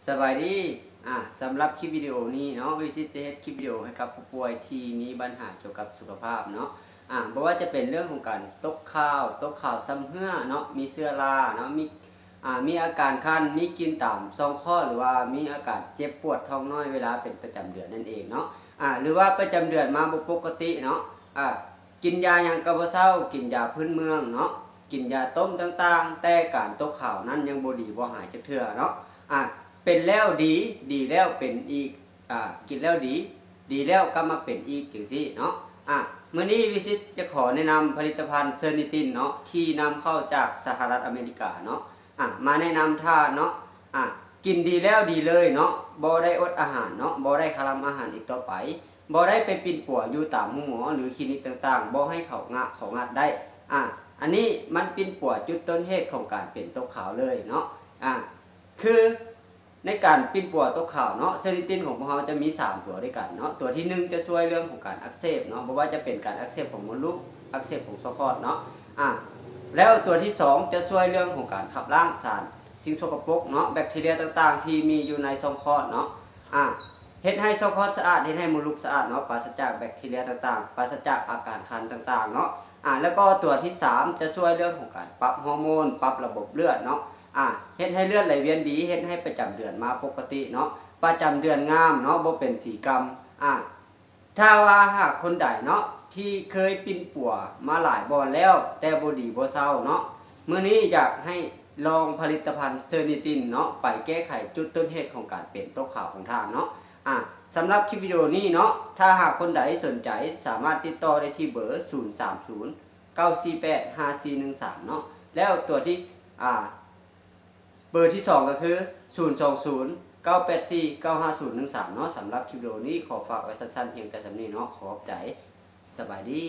ສະບາຍດີ ອາ ສຳລັບຄລິບວິດີໂອນີ້ເນາະ ວິສິດຈະເຮັດຄລິບວິດີໂອໃຫ້ກັບຜູ້ປ່ວຍທີ່ມີບັນຫາກ່ຽວກັບສຸຂະພາບເນາະ ອາ ບໍ່ວ່າຈະເປັນເລື່ອງຂອງການຕົກຂາວ ຕົກຂາວຊຳເຮື້ອເນາະ ມີເຊື້ອລາເນາະ ມີ ອາ ມີອາການຄັນ ມີກິ່ນຕາມຊ່ອງຄອດ ຫຼືວ່າມີອາການເຈັບປວດທ້ອງນ້ອຍເວລາເປັນປະຈຳເດືອນນັ້ນເອງເນາະ ອາ ຫຼືວ່າປະຈຳເດືອນມາບໍ່ປົກກະຕິເນາະ ອາ ກິນຢາຫຍັງກໍບໍ່ເຊົາ ກິນຢາພື້ນເມືອງເນາະ ກິນຢາຕົ້ມຕ່າງໆ ແຕ່ການຕົກຂາວນັ້ນຍັງບໍ່ດີບໍ່ຫາຍຈັກເທື່ອເນາະ ອາ ເປັນແລ້ວດີ ດີແລ້ວເປັນອີກ ອາ ກິນແລ້ວດີ ດີແລ້ວກັບມາເປັນອີກ ຈັ່ງຊີ້ເນາະ ອາ ມື້ນີ້ວິສິດຈະຂໍແນະນຳຜະລິດຕະພັນເຊີນິຕິນເນາະ ທີ່ນຳເຂົ້າຈາກສະຫະລັດອາເມລິກາເນາະ ອາ ມາແນະນຳທ່ານເນາະ ອາ ກິນດີແລ້ວດີເລີຍເນາະ ບໍ່ໄດ້ອົດອາຫານເນາະ ບໍ່ໄດ້ຄະລຳອາຫານອີກຕໍ່ໄປ ບໍ່ໄດ້ໄປປິ່ນປົວຢູ່ຕາມໂຮງໝໍ ຫຼື ຄລີນິກຕ່າງໆ ບໍ່ໃຫ້ເຂົາງະເຂົາງັດໄດ້ ອາ ອັນນີ້ມັນປິ່ນປົວຈຸດຕົ້ນເຫດຂອງການເປັນຕົກຂາວເລີຍເນາະ ອາ ຄືໃນການປິ່ນປົວຕົກຂາວເນາະ ເຊີນິຕິນຂອງພວກເຮົາຈະມີສາມຕົວດ້ວຍກັນເນາະ ຕົວທີໜຶ່ງຈະຊ່ວຍເລື່ອງຂອງການອັກເສບເນາະ ບໍ່ວ່າຈະເປັນການອັກເສບຂອງມົດລູກ ອັກເສບຂອງຊ່ອງຄອດເນາະ ອາ ແລ້ວຕົວທີສອງຈະຊ່ວຍເລື່ອງຂອງການຂັບລ້າງສານສິ່ງສົກກະປົກເນາະ ແບັກທີເຣຍຕ່າງໆ ທີ່ມີຢູ່ໃນຊ່ອງຄອດເນາະ ອາ ເຮັດໃຫ້ຊ່ອງຄອດສະອາດ ເຮັດໃຫ້ມົດລູກສະອາດເນາະ ປາສະຈາກແບັກທີເຣຍຕ່າງໆ ປາສະຈາກອາການຄັນຕ່າງໆເນາະ ອາ ແລ້ວກໍຕົວທີສາມຈະຊ່ວຍເລື່ອງຂອງການປັບຮໍໂມນ ປັບລະບົບເລືອດເນາະ ອາ ເຮັດໃຫ້ເລືອດໄຫຼວຽນດີ ເຮັດໃຫ້ປະຈຳເດືອນມາປົກກະຕິເນາະ ປະຈຳເດືອນງາມເນາະ ບໍ່ເປັນສີກຳ ອາ ຖ້າວ່າຫາກຄົນໃດເນາະ ທີ່ເຄີຍປິ່ນປົວມາຫຼາຍບ່ອນແລ້ວ ແຕ່ບໍ່ດີບໍ່ເຊົາເນາະ ມື້ນີ້ຢາກໃຫ້ລອງຜະລິດຕະພັນເຊີນິຕິນເນາະ ໄປແກ້ໄຂຈຸດຕົ້ນເຫດຂອງການເປັນຕົກຂາວຂອງທ່ານເນາະ ອາ ສຳລັບຄລິບວິດີໂອນີ້ເນາະ ຖ້າຫາກຄົນໃດສົນໃຈ ສາມາດຕິດຕໍ່ໄດ້ທີ່ເບີ ສູນສາມສູນ ເກົ້າສີ່ແປດ ຫ້າສີ່ໜຶ່ງສາມເນາະ ແລ້ວຕົວທີ່ ອາ ເບີທີສອງກໍຄື ສູນສອງສູນ ເກົ້າແປດສີ່ ເກົ້າຫ້າສູນໜຶ່ງສາມເນາະ ສຳລັບຄລິບວິດີໂອນີ້ ຂໍຝາກໄວ້ສັ້ນໆ ພຽງແຕ່ສ່ຳນີ້ເນາະ ຂອບໃຈ ສະບາຍດີ.